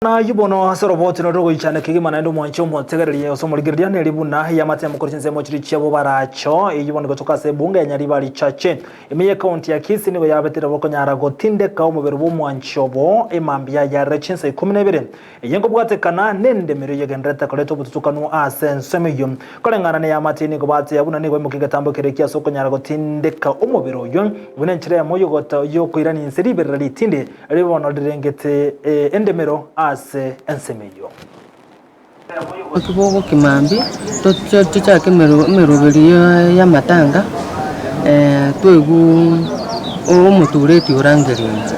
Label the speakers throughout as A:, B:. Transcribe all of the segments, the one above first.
A: Nayio bono ase oroboti nore rogoichana kegima naende omwanche omotegererie gose omorigereria neri buna y'amate amokore chinsemo chiria chiabo baracho. Eyio bono gotoka ase ebunge ya Nyaribari Chache ime y'ekaunti ya Kisii nigo yabetire bokonyara gotindeka omobere bw'omwanchi obo emambia yarire chinsa ikomi na ibere. Eye nkobwatekana nendemero eyegendererete koreta obotutukanu ase ensemo eyio. Koreng'ana neyamate nigo bateya buna nigo baimokia egetambo keria ekiya ase okonyara gotindeka omobere oyio buna enchera eyemo yokoirania inse riberera ritindi Riria bono rirengete endemero ase ensemo eyio.
B: Naki bogokia mambia, tochake emeroberi y'amatanga, twaigwa omotureti orangeria inche.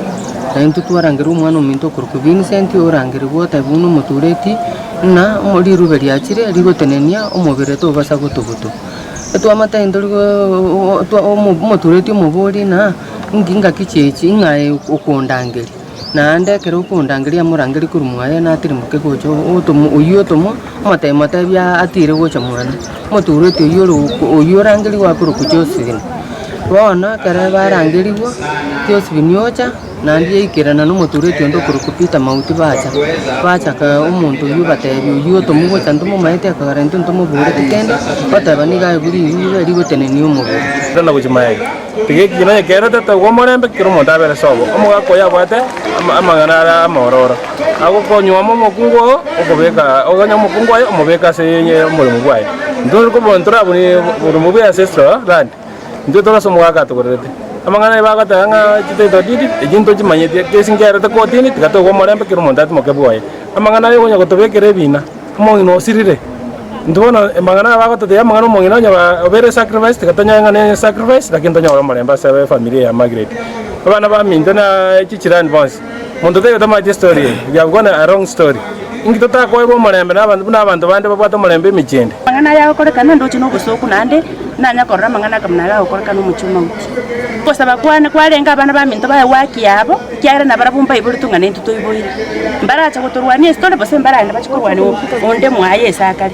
B: Na intwe twarangerwa omwana ominto okorokwa Vincent orangerigwa otebiwa buna omotureti ng'a rirube riachire rigotenenia omobere tobasa gotogotwa. Etwamotebia ntori omotureti omoborie ng'a. Inki ngaki chiachi ng'a aye okondangeria? Naende ekero okondangeria amorangerie korwa mwaye natirimoke gocha otomo oyio otomwa, omotebia motebie atire gocha mwane. Omotureti oyio ore oyio orangerigwe akorokwa Josephine. Bono ekero barangerigwa, Josephine ocha, naende yaikerana na omotureti onde okorokwa Peter Mauti bacha, bachaka omonto oyio obatebia oyio otomwa gocha ntomomaete akagera intwe ntomoboreti kende, oteba nigo aye riruube rigotenenia omobere.
C: Tiga ekina onye kerete tagwa omorembe kera omonto abere sobo. Omogaka oyo abwate amang'ana are amaororo, agokonyuoma omokungu oo okobeka okonye omokungu oye omobeke ase omoremo bwaye. Intwe kobo ntorabune boremo bwa ancestral land, intwe tore ase omogaka atogorerete. Amang'ana aye bagoteba ng'a chititle deed echio ntochimanyeti, ekesi nkerete kotini tiga togwe omorembe kera omonto atimoke bwoye. Amang'ana aya okonya gotobekera ebina. Omong'ina osirire. Intwe bono amang'ana aya bagototebia amang'ana omong'ina onye obeire sacrifice tiga tonyore ng'a ne sacrifice lakini tonyore omorembe ase efamiri eye ya Margaret. Abana baminto na chichirani bonsi, monto taiyo otamanyeti estory eye, we have gone a long story. Inki totakoegwa omorembe na abanto buna abanto bande babwate omorembe emechie ende?
D: Amang'ana aya agokorekana ndoche nobosooku naende nanya korora amang'ana aka buna aya agokorekana omochie o mauti. Ogosaba kwane kwarenge abana baminto baegwe haki yabo, ekiagera nabarabwo mbaiboretwe ng'a nintwe toiboire. Mbarache gotorwania ase tore, gose mbaragende bachie korwania onde mwaye ase akare.